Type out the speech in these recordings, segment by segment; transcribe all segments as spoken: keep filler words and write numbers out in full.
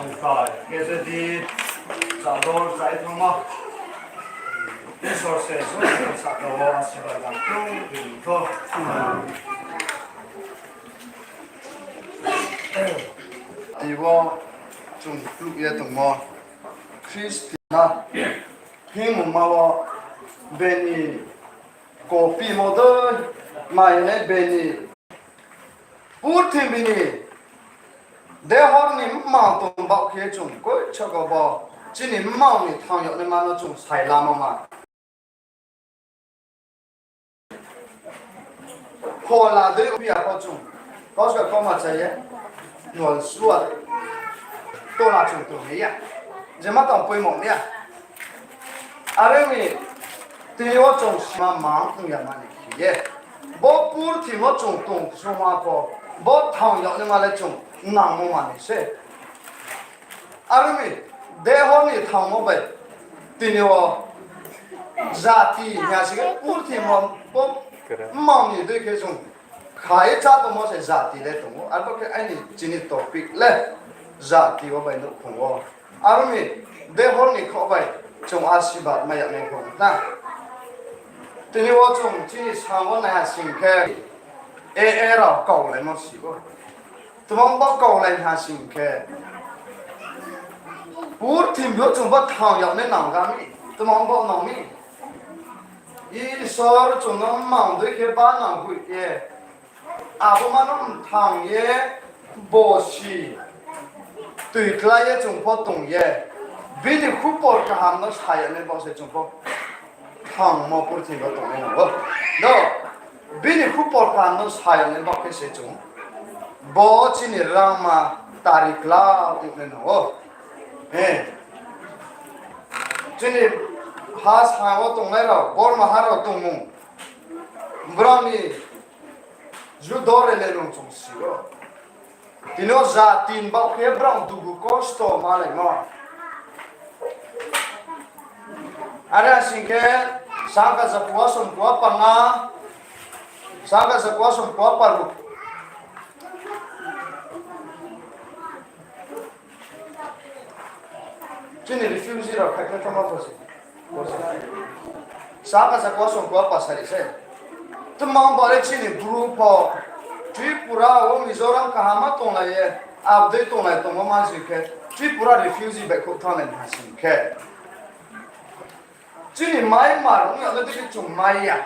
Nongthai khe se di, chador chai thanngmo. Isor se joto saka wo asirbad dang thou, bini thou. Tei wo chung phnuh ye tongmo Khristian hingmungma wo bini kopimo dei mai nai bini purthimbi ni dehor ni mmang tong baoh khe chung koisogo bo chini mmang ni thanng yag naima no chung sai lamo ma. Phola dei ongphi ya pho chung, kau ska kau ma chá ye, nol sua, tola chung tong ya, jema tang poimo ya. Are ni tini wo chung sima mang ong ya mani khe ye, bo purthimbi wo chung tong sungma pho, bo thanng yag naima le chung nangmo mani se. Are ni dehor ni thanngmo bai tini wo jati hing ya si khe purthimbi wo bo mmang ni dei khe chung kha ye chá tongmo se jati le tong ou. Arbo khe aini chini topic le jati wo bai nouhkhong wo. Aro ni dehor ni khaoh bai chung asirbad mai yag nai kho na. Tini wo chung chini sam wo naiha sing khe, e, e rao kaulaimo si ou. Tma ong bo kaulai ha sing khe, purthimbi yo chung bo thanng yag nai nang ga mi, tma ong bo nang mi. Isor chung no mmang dei khe ba nang hoih ye, abo ma no mthang ye, bosi, toiklái ye chung pho tong ye, bini khupor kaham no sa yag nai bo se chung pho thanngmo purthimbi yo tongnai nang ou. Do, bini khupor kaham no sa yag nai bo khe se chung bo chini rangma tari kla ong nai nang ou. Chini ha sa wo tongnai rao, Borma ha rao tongmung, brao ni judo rele rung chung si ou. Tini wo jati ni baoh khe brao dugu kosto malaimo. Are sing khe, Saka Jakua somkua panga, Saka Jakua somkua paru. Chini refugee rao khaikhlai thanngma pho se. Saka Jakua somkua pasari se. Tma ong bo le chini Bru pho, Tripura wo Mizoram kaham ma tonglai ye, abdei tonglai tongmo ma sing khe, Tripura refugee baihkhouh thannglai ha sing khe, chini mai mar ong yag le dei khe chung mai ya.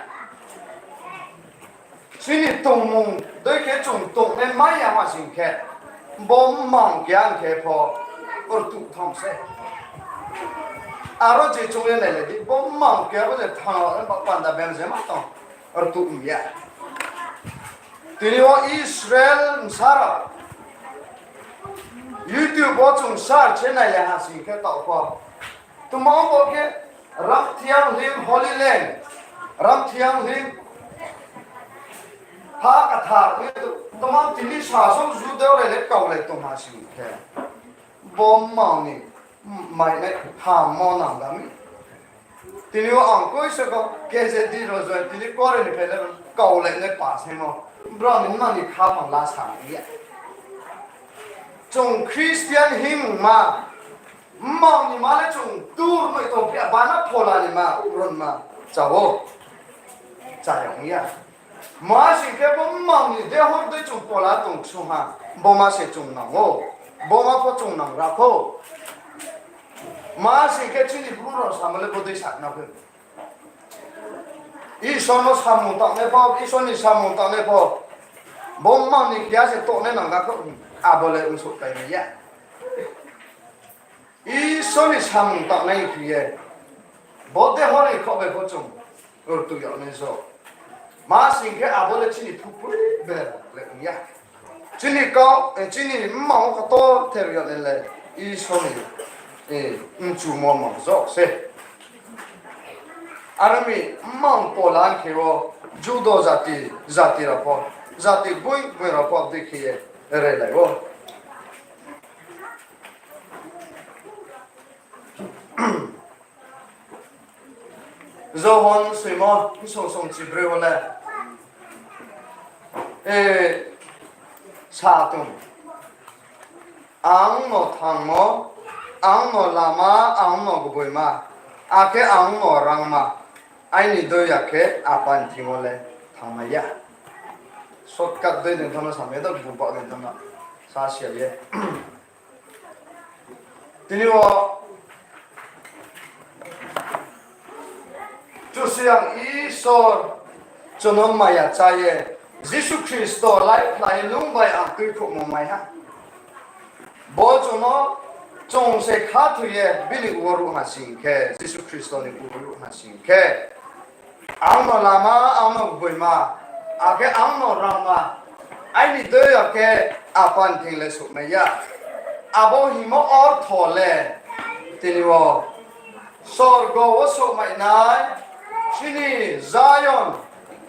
Chini tongmung dei khe chung tongnai mai ya ma sing khe, bo mmang keha ong khe pho rtuh thanng se. Aro je chung ye nailai di, bo mmang keha bo je thanng rao ba panda beng je ma tong, rtuh ong ya. Tini wo Israel bsa rao YouTube wo chung search khe nai le ha sing khe taoh pho. Tma bo khe Ramthiang Hlim, Holy Land, Ramthiang Hlim, ha kathar, tma tini sasao Juda rao le kaulai tong ha sing khe. Bo mma ni mainai hammo nang da mi. Tini wo ang koi se ko K J D rao join tini kore ni phai le kaulai nai pass hingmo. Brao ni mma ni khaphang la sa ya. Chung Christian hingma, mma ni ma le chung tur noi tong phi ya, bana phola ni ma, uron ma, cha wo. Cha ya ong ya. Ma sing khe bo mma ni deho dei chung phola tong ksung ha, bo ma se chung nang ou, bo ma pho chung nang ra pho. Ma sing khe chini Bru rao samo le bodei sa na khe. Isor no samung tangnai pho, Isor ni samung tangnai pho, bo mma ni khe ya se tongnai nang ra kho, abo le ong souhpai nai ya. Isor ni samung tangnai khe ye, bo deho ni khaoh bai pho chung rtuh yag nai jo. Ma sing khe abo le chini thupuri ber le ong ya. Chini kau, eh, chini mma wo ktor ther yag nai le Isor ni, eh, mchumo mo jo se. Are ong mi, mma phola khe wo judo jati, jati rao pho, jati boi boi rao pho abdei khe ye relai ou. Johon soimo bsong song chibroi wo le, eh, sa tong, ang no thangmo, ang no lama, ang no gboima, akhe ang no rangma, aini dei ya khe Apa ni thing yo le thanngmai ya. Shortcut dei ni thanng no samai ya, do bubaoh ni thanng no sa si ya ye. Tini wo Kchusoyang Isor chung no maya chá ye, Jisu Khristo laiphlai ye nung bai ang tuikhouhmo mai ha. Bo chung no, chung se khathoi ye bini wo ruh ha sing khe, Jisu Khristo ni wo ruh ha sing khe, ang no lama, ang no gboima, akhe ang no rangma, aini dei ya khe Apa ni thing le souhmai ya. Abo hingmo ortho le, tini wo sorgo wo souhmai nai, chini Zion,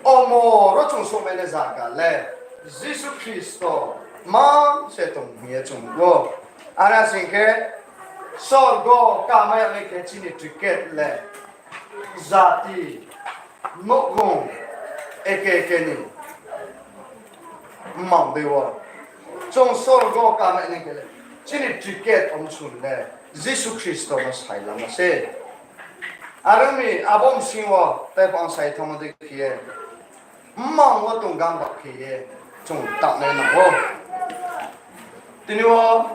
omo ro chung souhmai nai zaga le Jisu Khristo mang se tong hing ye chung nuh ou. Are sing khe sorgo kamai yag nai khe chini ticket le jati, nouhkhong, eke eke ni mmang dei wo chung sorgo kamai nai khe le chini ticket omsun le Jisu Khristo no sai lama se. Are ong mi abo bsing wo tei pho ang sai thanngmo dei khe ye, mmang wo tong gang ba khe ye chung tangnai nang ou. Tini wo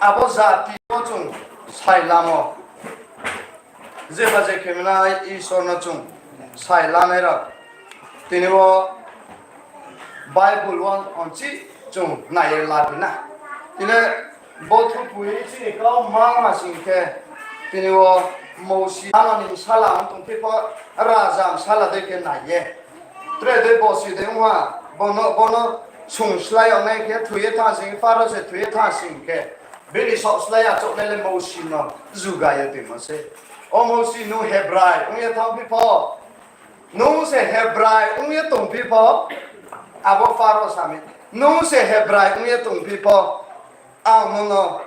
abo jati no chung sai lamo, jeba je khe manai Isor no chung sai lanai rao, tini wo Bible wo ongchi chung nai ye la phi na. Tini bo thupui chini kau ma ma sing khe, tini wo Mousi ano ni bsala ong tong phi pho, raja bsala dei khe nai ye, tre dei bosi dei ong ha, bono, bono sung slái yag nai khe, thoi ye thanng sing, Pharaoh se thoi ye thanng sing khe, bini saoh slái achouhnai le Mousi no juga ye toimo se. O Mousi, nung Hebrai ong ye thanng phi pho, nung se Hebrai ong ye tong phi pho, abo Pharaoh sa mi, nung se Hebrai ong ye tong phi pho, ang nung no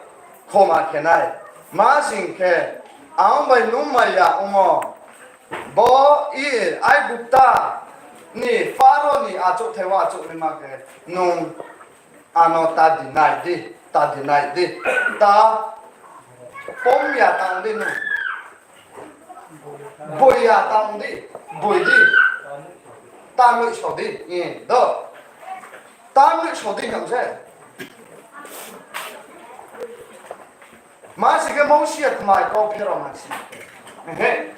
khoma khe nai. Ma sing khe, ang bai nung maya ongmo, bo i Aigupta ni Pharaoh ni achouhthai wo achouhnaima khe, nung ano ta di nai di, ta di nai di, ta pom ya tang di nung. Boi ya tang di, boi di. Ta noihsao di, i do. Ta noihsao di hing se. Ma sing khe Mousi ya tma kau pherao ma sing khe.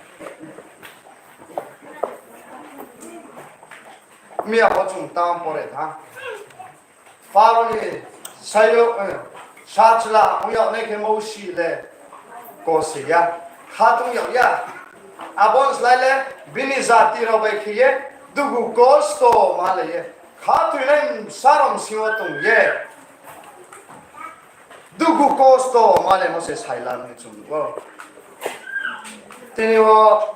Miya pho chung tang pore tha. Pharaoh ni sayo, eh, sachla ong yag nai khe Mousi le kose ya, khatung yag ya. Abo ni slái le bini jati rao bai khe ye dugu kosto ma le ye, Khathoinai bsa rao bsing wo tong ye, dugu kosto malaimo se sai la nai chung nuh ou. Tini wo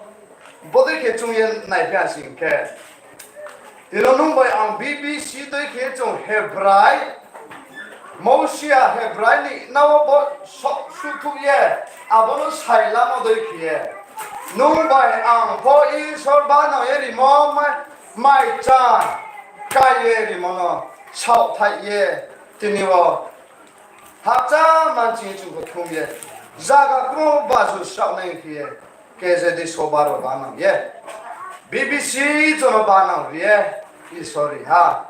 bodei khe chung ye naiphi ha sing khe, tini wo nung bai ang B B C dei khe chung Hebrai, Mousi ya Hebrai ni nao bo saoh suthuh ye, abo no sai lamo dei khe ye, nung bai ang pho Isor banang ye rimo mai, mai cha, kai ye rimo no saohthaih ye, tini wo hakcha manching chung khe thum ye, zaga kru baju sraoh nai khe ye, K Z D soba rao banang ye, B B C jono banang ri ye, Isor ri ha.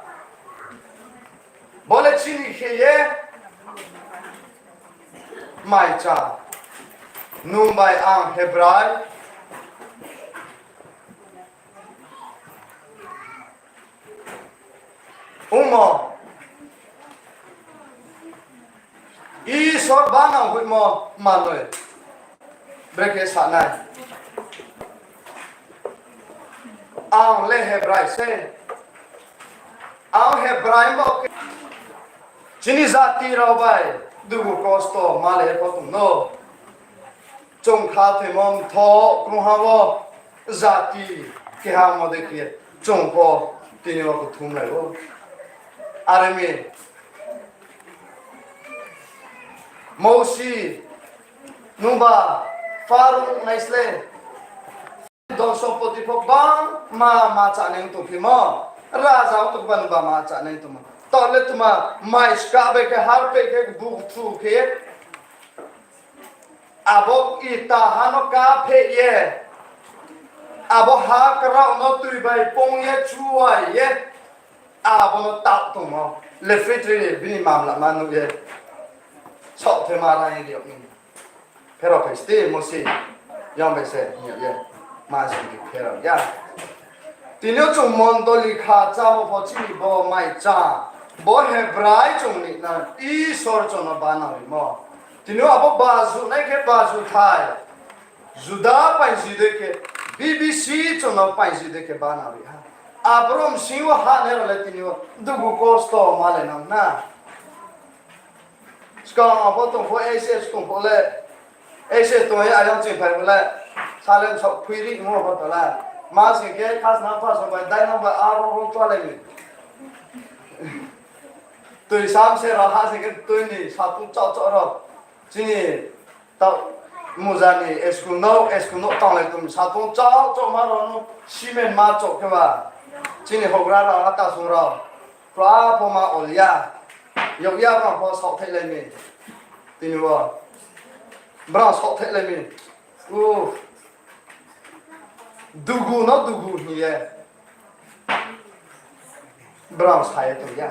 Bo le chini khe ye, mai cha, nung bai ang Hebrai, ongmo, Isor banang hoihmo manoi, brekhe sa nai. Ang le Hebrai se, ang Hebrai bo khe, chini jati rao bai dugu kosto malai pho tong no. Chung khathoimo mthoh krungha wo jati keha mo dei khe chung pho tini wo kthumlai ou. Are mi, Mousi, nungba, Pharaoh nai sle, dhon sompoti pho bangma ma chá nai tongphimo, raja ong tongba nungba ma chá nai tongmo. Taoh le tma, mai ska bai khe, harpeh khe, buthu khe, abo ita ha no kapheh ye, abo ha krao no tui bai pong ye chuai ye, abo no taoh tongmo. Lephitri bini mamla ma nuh ye, saohthaima rai ri yag mi. Pherao phai sti Mousi, yang bai se hing yag ye, ma sing khe pherao ya. Tini yo chung mondoli kha chámo pho chini bo mai cha, bo Hebrai chung ni na Isor chung no banang rimo. Tini yo abo bajuh nai khe bajuhthai, Juda painsi dei khe, B B C chung no painsi dei khe banang ri ha. Aboro bsing wo hahnai rao le tini yo dugu kosto malai nang na. Skang abo tong pho S S tong pho le, S S tong ye ayang ching phai pho le, salem saoh phuiri ongmo pho tong la. Ma sing khe khasnam phasong bai dainang bai aro ro chalai mi. Tui sam se rao ha sing khe tui ni satung chaoh chaoh rao. Chini taoh muja ni school no, school no tanglai tong satung chaoh chaoh ma rao no cement ma chaoh khe ba. Chini houhgra rao, atasung rao, kra pho ma ol ya. Yag ya brao pho saohthaihlai mi. Tini wo brao saohthaihlai mi. U, dugu no dugu hing ye brao sa ye tong ya.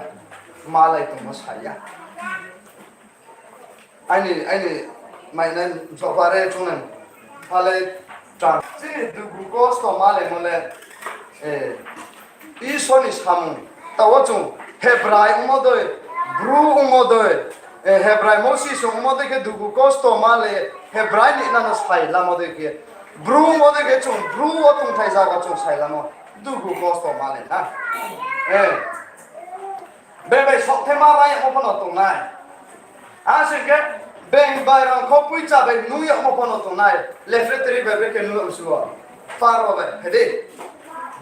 Malai tongmo sa ya. Aini, aini mainai msohpha re chung nai. Pha le chang. Chini dugu kosto malaimo le, eh, Isor ni samung. Taoh wo chung Hebrai ongmo dei, Bru ongmo dei, eh, Hebrai Mousi song ongmo dei khe dugu kosto malai, Hebrai ni nano sai lamo dei khe, Bru ongmo dei khe chung Bru wo tongthai zaga chung sai lamo, dugu kosto malai na. Eh, beng bai saohthaima rai yagmo pho no tong nai. Asing khe beng bai rangkho poicha bai nung yagmo pho no tong nai. Lephitri bai brekhe nung yag si wo. Pharaoh bai, phai di.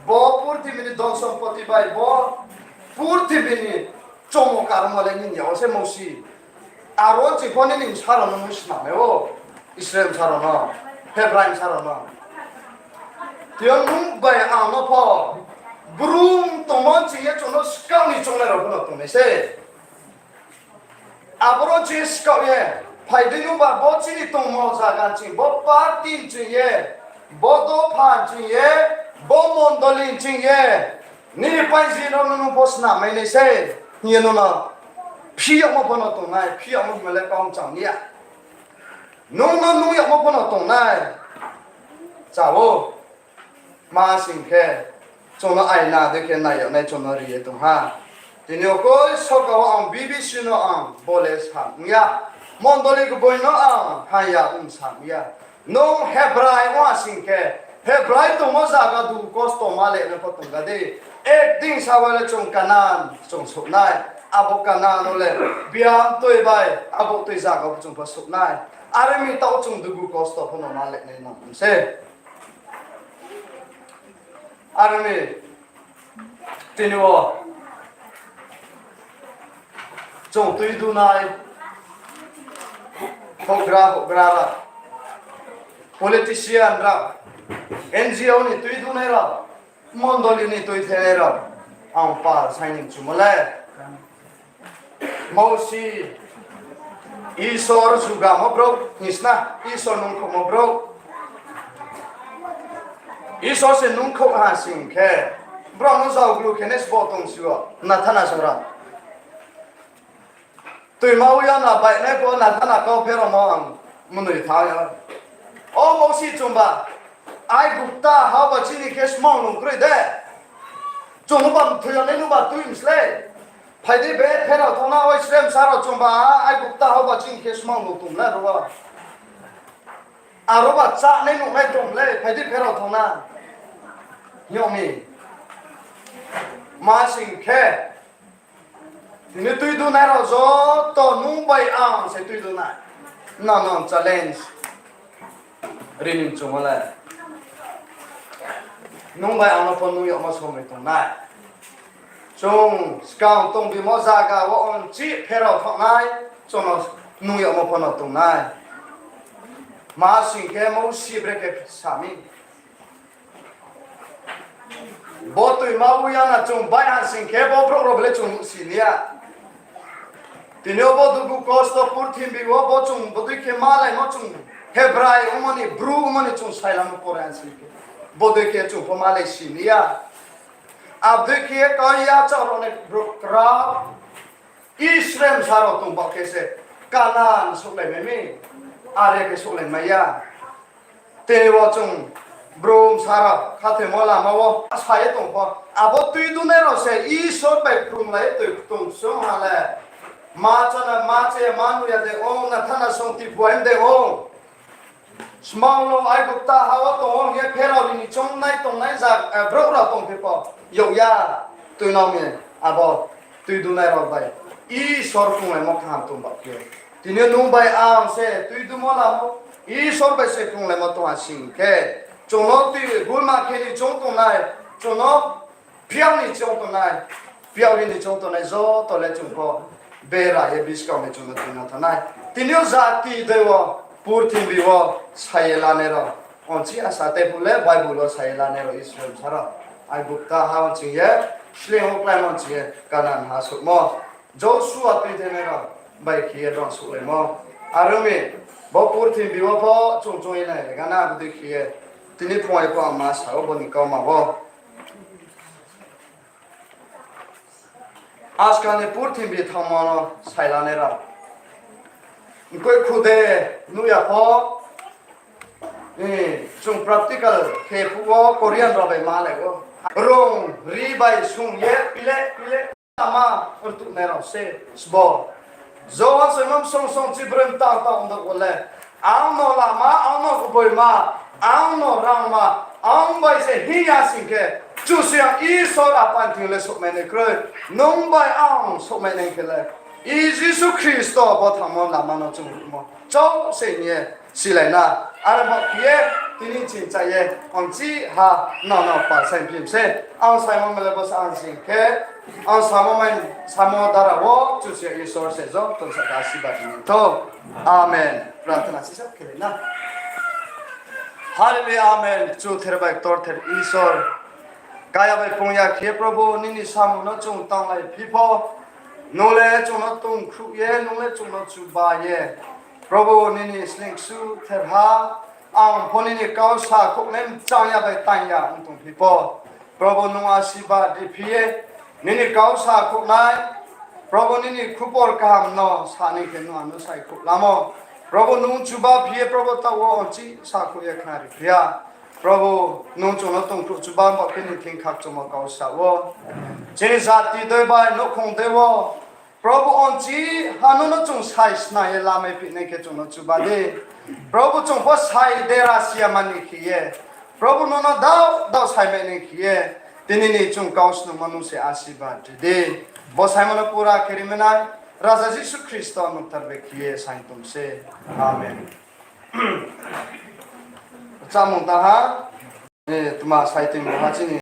Bo purthimbi ni dhon sompoti bai bo purthimbi ni chomo karmo le nini yag wo se Mousi. Aro ching pho nini bsa rao no nung snam mai ou. Israel bsa rao no, Hebrai bsa rao no. Tini yo nung bai ang no pho, Bru tongmo ching ye chung no skaoh ni choungnai rao pho no tong nai se. Aboro ching skaoh ye, phai di nungba bo chini tongmo zaga ching, bo party ching ye, bo dopha ching ye, bo mondoli ching ye, nini painsi no nung pho snam mai nai se, hing ye nung no phi yagmo pho no tong nai, phi yagmo hingmo le kau chang ya. Nung no nung yagmo pho no tong nai. Cha ou. Ma sing khe, chung no aina dei khe nai yag nai chung no ri ye tong ha. Tini yo koi soka wo ang B B C no ang bo le sa ong ya. Mondoli kboi no ang ha ya ong sa ong ya. Nung Hebrai ong ha sing khe, Hebrai tongmo zaga dugu kosto ma le no pho tong ga di. Ekdin sa wa le chung Kanan chung souh nai. Abo Kanan no le biam tui bai abo tui zaga pho chung pho souh nai. Are mi taoh chung dugu kosto pho no ma le nai nang se. Are mi tini wo chung tui dunai, houhgra houhgra rao, politician rao, N G O ni tui dunai rao, mondoli ni tui thenai rao, ang pal saing ni chumo le. Mousi, Isor jugamo brouh hing sna, Isor nungkhouhmo brouh. Isor se nungkhouh ha sing khe, brao no jaoglu khe ne sbo tong si o, Nathana song rao. Toima Uyana bainai pho Nathana kau pheramo ang mnoi thanng ya. O Mousi chungba, Aigupta ha ba chini khe smang nung kroi de. Chung nuba mthoi ya nai nuba tui mslei. Phai di be pherao thanng na, o Israel bsa rao chungba, Aigupta ha ba chini khe smang nung tong le ro. Aro ba chánai nuhnai tong le, phai di pherao thanng na. Hing yag mi. Ma sing khe, tini tui dunai rao joto nung bai ang se tui dunai. Nang nang challenge ri ni chung le. Nung bai ang no pho nung yagmo somoi tong nai. Chung skang tongbimo zaga wo ongchih pherao thanng nai, chung no nung yagmo pho no tong nai. Ma sing khe Mousi brekhe sa mi. Bo toima Uyana chung bai ha sing khe bo brouh rao ble chung nuhsi ni ya. Tini yo bo dugu kosto purthimbi wo bo chung bodei khe malaimo chung Hebrai ongmo ni, Bru ongmo ni chung sailamo pore ha sing khe. Bodei khe chung pho malai si ni ya. Abdei khe ye kau ya chao rao ni brouh krao. Israel bsa rao tong ba khe se Kanan souhlaimai mi. Are khe souhlaimai ya. Tini wo chung Bru bsa rao khathoimo lama wo sa ye tong pho, abo tui dunai rao se Isor bai krunglai ye toi tong sung ha le. Ma chana, ma che, ma nuh ya de ong, Nathana song ti buai de ong. Smang no Aigupta ha wo tong ong ye pherao ri ni choungnai tongnai za, eh, brouh rao tong khe pho, yag ya, tuinang mi, abo tui dunai rao bai Isor krunglaimo kaham tong ba khe. Tini yo nung bai ang se tui dumo lamo, Isor bai se krunglaimo tong ha sing khe, chung no tui gulma khe ni choung tongnai, chung no phiao ni choung tongnai, phiao ri ni choung tongnai joto le chung pho bera ye buskang ni chung no tuinang thanng nai. Tini yo jati dei wo, purthimbi wo sa ye lanai rao, ongchih asa tei phuh le Bible wo sa ye lanai rao Israel bsa rao Aigupta ha ongching ye, sleing wo kláimo ongching ye Kanan ha souhmo. Josua tuithenai rao bai khe ye brao souhlaimo. Are ong mi, bo purthimbi wo pho chung choung ye nai le gana bodei khe ye. Tini phuaing pho ang ma sa ou bo ni kauma wo. Askal ni purthimbi thanngmo no sailanai rao. Mkoih khude nuh ya pho, chung practical khe phuh wo Korean rao bai ma le ou. Rung ri bai sung ye pile pile lama rtuhnai rao se sbo. Johan soimang song song chibroi mtang tang ongdao wo le, ang no lama, ang no gboima, ang no rangma, ang bai se hing ya sing khe, Kchusoyang Isor apan thing le souhmai nai kroi, nung bai ang souhmai nai khe le, I Jisu Khristo bo thanngmo lama no chung ruhmo chouh se hing ye silai na. Are bo khe ye, tini ching cha ye, ang chi ha, nang no pal saing phim se. Ang saimo mele bo sa ang sing khe, ang samo mai, samo dara wo Kchusoyang Isor se joto saka asirbad ri thou. Amen. Prarthana sisa khe lai na. Hallelujah, amen. Kchuther bai ktorther Isor. Kaya bai pung ya khe Probhu nini samung no chung tanglai phi pho, nung le chung no tongkhruh ye, nung le chung no chuba ye. Probhu nini sleing kchuther ha, ang pho nini kau sakhouhnai mchang ya bai tang ya ong tong phi pho, Probhu nung asirbad ri phi ye, nini kau sakhouhnai, Probhu nini khupor kaham no sa ni khe nung ang no saikhouh lamo. Probhu nung chuba phi ye, Probhu taoh wo ang chi sakhouh ye khnari phi ya. Probhu, nung chung no tongkhruh chuba ba khe nini thing khakchangmo kau sa wo. Chini jati dei bai nouhkhong dei wo, Probhu, ang chi ha no no chung sai sna ye lamai phi nai khe chung no chuba di. Probhu, chung pho sai dera si ya mani khe ye, Probhu, nono dao dao saimai ni khe ye, tini ni chung kau snungmo nung se asirbad ri di. Bo saimo no pura khe ri mai nai, Raja Jisu Khristo nung thar bai khe ye saing tong se. Amen. Chámung ta ha, eh, tma sai tongmo ha chini